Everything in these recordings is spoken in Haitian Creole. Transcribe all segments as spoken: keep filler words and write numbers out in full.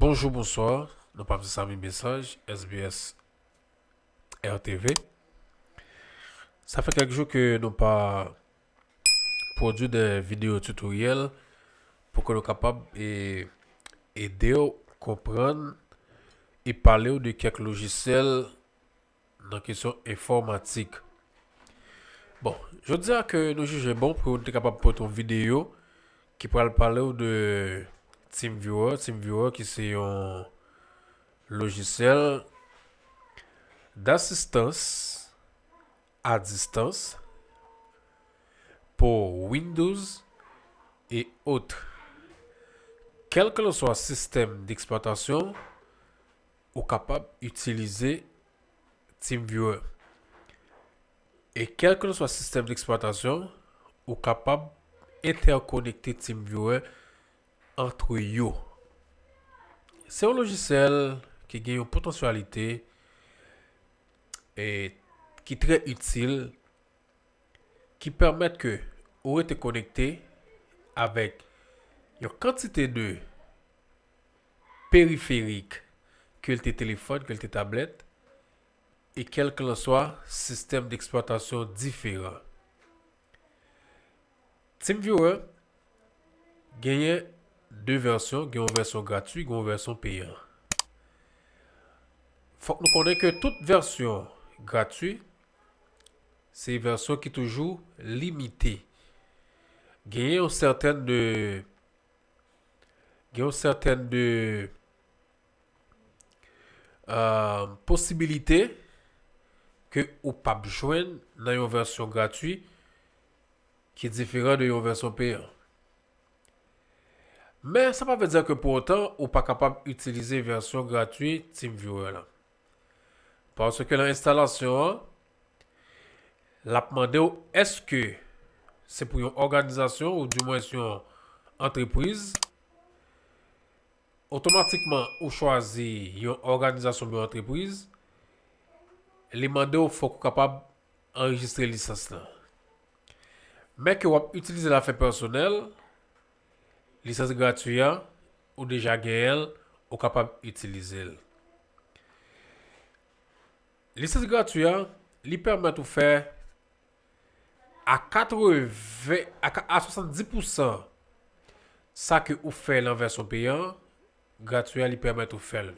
Bonjou, bonswa. Non pa m se Samy Mesaj, S B S R T V. Sa fè kèk jou ke nou pa pwodui de videyo tutoriel pou ke nou kapab e, ede w konprann e pale w de kèk lojisyèl nan kesyon enfòmatik. Bon, jodi a ke nou jije bon pou nou te kapab pote yon videyo ki pral pale w de TeamViewer, TeamViewer ki se yon lojisyèl d'asistans a distans pou Windows e otre. Kèlkelanswa sistèm d'eksplwatasyon, ou kapab itilize TeamViewer. E kèlkelanswa sistèm d'eksplwatasyon, ou kapab entèkonekte TeamViewer antre yo. Se yon lojisyèl ki gen yon potansyalite e ki trè itil, ki pèmèt ke ou rete konekte avèk yon kantite de periferik, ke l te telefòn, ke l te tablèt, e kèlkelanswa sistèm d'eksplwatasyon diferan. TeamViewer genyen de vèsyon, gen yon vèsyon gratui, gen yon vèsyon peyan. Fòk nou konnen ke tout vèsyon gratui, se vèsyon ki toujou limite. Genyen yon sètèn de, gen yon sètèn de, euh, posibilite ke ou p ap jwenn nan yon vèsyon gratui ki diferan de yon vèsyon peyan. Men, sa pa vle di ke pou otan ou pa kapab itilize vèsyon gratui TeamViewer la. Paske nan enstalasyon an, l ap mande w èske se pou yon òganizasyon ou dimwens yon antrepriz. Otomatikman, ou chwazi yon òganizasyon oubyen yon antrepriz, li mande w fòk ou kapab anrejistre lisans lan. Men ke w ap itilize l afè pèsonèl, lisans gratui a, ou deja genyen l, ou kapab itilize l. Lisans gratui a, li pèmèt ou fè a katreven, a ka-, a swasanndis pousan sa ke ou fè nan vèsyon peyan, gratui a, li pèmèt ou fè l.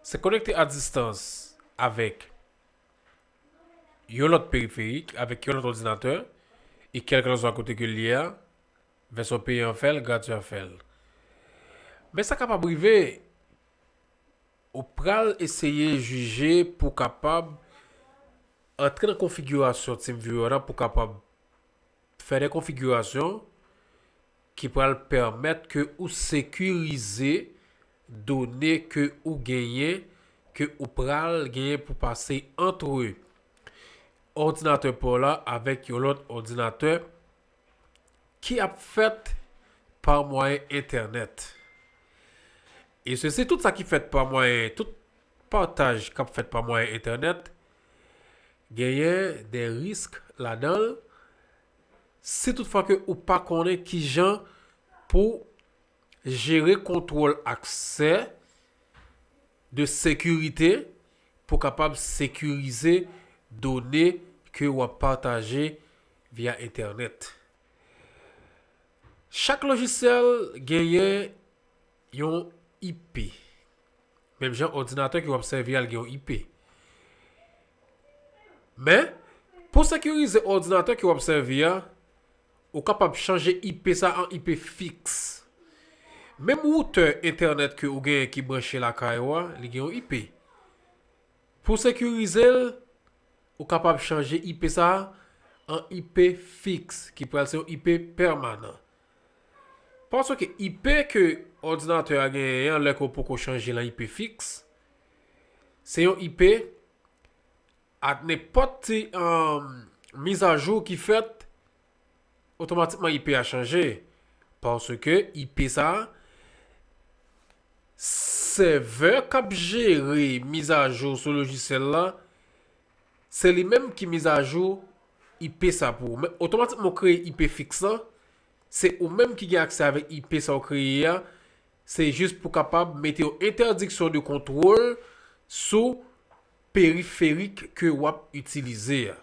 Se konekte a distans avèk yon lòt periferik, avèk yon lòt òdinatè, e kèlkelanswa kote ke l ye a, vèsyon peyan an fè l, gratui a fè l. Men sa kapab rive, ou pral eseye jije pou kapab antre nan konfigirasyon TeamViewer la, pou kapab fè de konfigirasyon ki pral pèmèt ke ou sekirize done ke ou genyen, ke ou pral genyen pou pase antre òdinatè pa w la avèk yon lòt òdinatè ki ap fèt pa mwayen entènèt. E sesi, tout sa ki fèt pa mwayen, tout pataj k ap fèt pa mwayen entènèt, genyen de risk ladan l, si toutfwa ke ou pa konnen kijan pou jere kontwòl aksè de sekirite pou kapab sekirize done ke w ap pataje via entènèt. Chak lojisyèl genyen yon I P. Menm jan òdinatè ke w ap sèvi a, l gen yon I P. Men, pou sekirize òdinatè ke w ap sèvi a, ou kapab chanje I P sa an I P fiks. Menm woutè entènèt ke ou genyen ki branche lakay ou a, li gen yon I P. Pou sekirize l, ou kapab chanje I P sa a an I P fiks, ki pral se yon I P pèmanan. Paske I P ke òdinatè a genyen an, lè ke w poko chanje l an I P fiks, se yon I P, ak nenpòt ti, um, mizajou ki fèt, otomatikman I P a chanje. Paske I P sa a, sèvè k ap jere mizajou sou lojisyèl la, se li menm ki mizajou I P sa pou ou. Men otomatikman ou kreye I P fiks lan, se ou menm ki gen aksè avèk I P sa ou kreye a, Se jis pou kapab mete yon entèdiksyon de kontwòl sou periferik ke w ap itilize a.